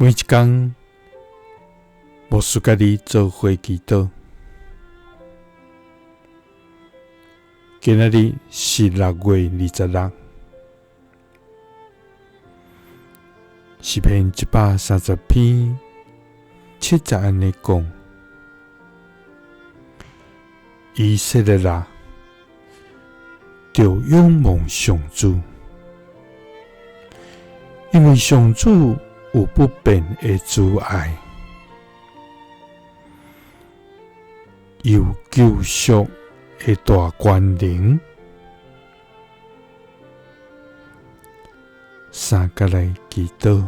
每一工，牧师佮你做伙祈祷。今仔日是6月26，诗篇130篇7节按呢讲：以色列啊，著仰望上主，因为上主有不变的慈爱，有救赎的大权能。三角来祈祷，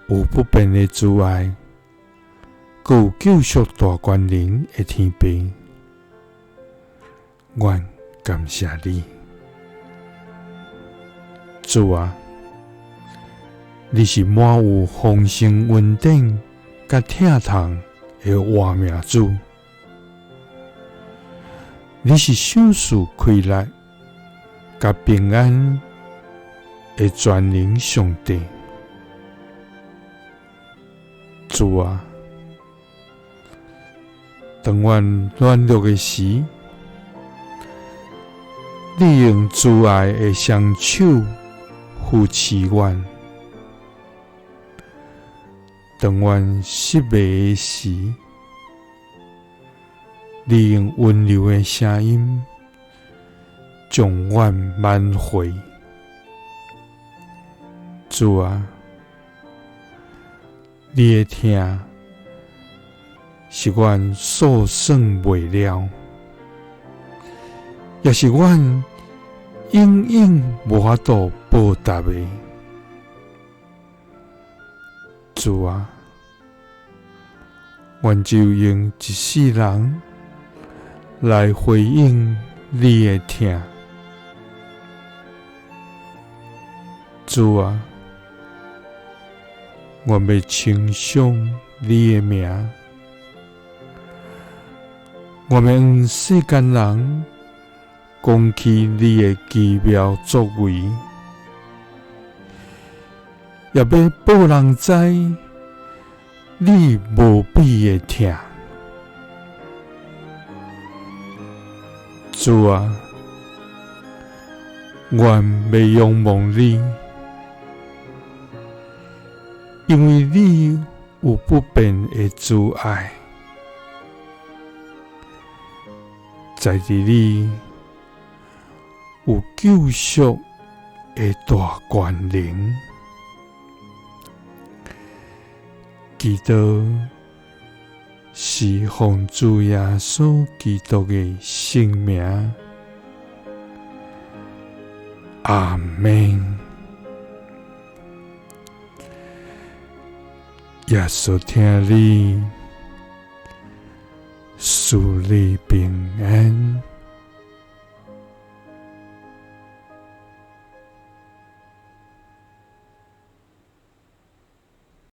有不变的慈爱，阁有救赎大权能的天父，阮感谢你。主啊，你是满有丰盛恩典佮疼痛的活命主，你是赏赐快乐佮平安的全能上帝。主啊，当阮软弱的时，你用慈爱的双手扶持阮；当阮失迷的时，你用温柔的声音将阮挽回。主啊，你的疼是阮数算袂了，也是阮永远无法度报答的。主啊，阮就用一世人来回应你的疼。主啊，阮欲称颂你的名，阮欲向世间人讲起你的奇妙作为，也欲报人知你无比的疼。主啊，阮欲仰望你，因为你有不变的慈爱，在伫你有救赎的大权能。祈祷是奉主耶稣基督的圣名，阿们。耶稣疼你，赐你平安。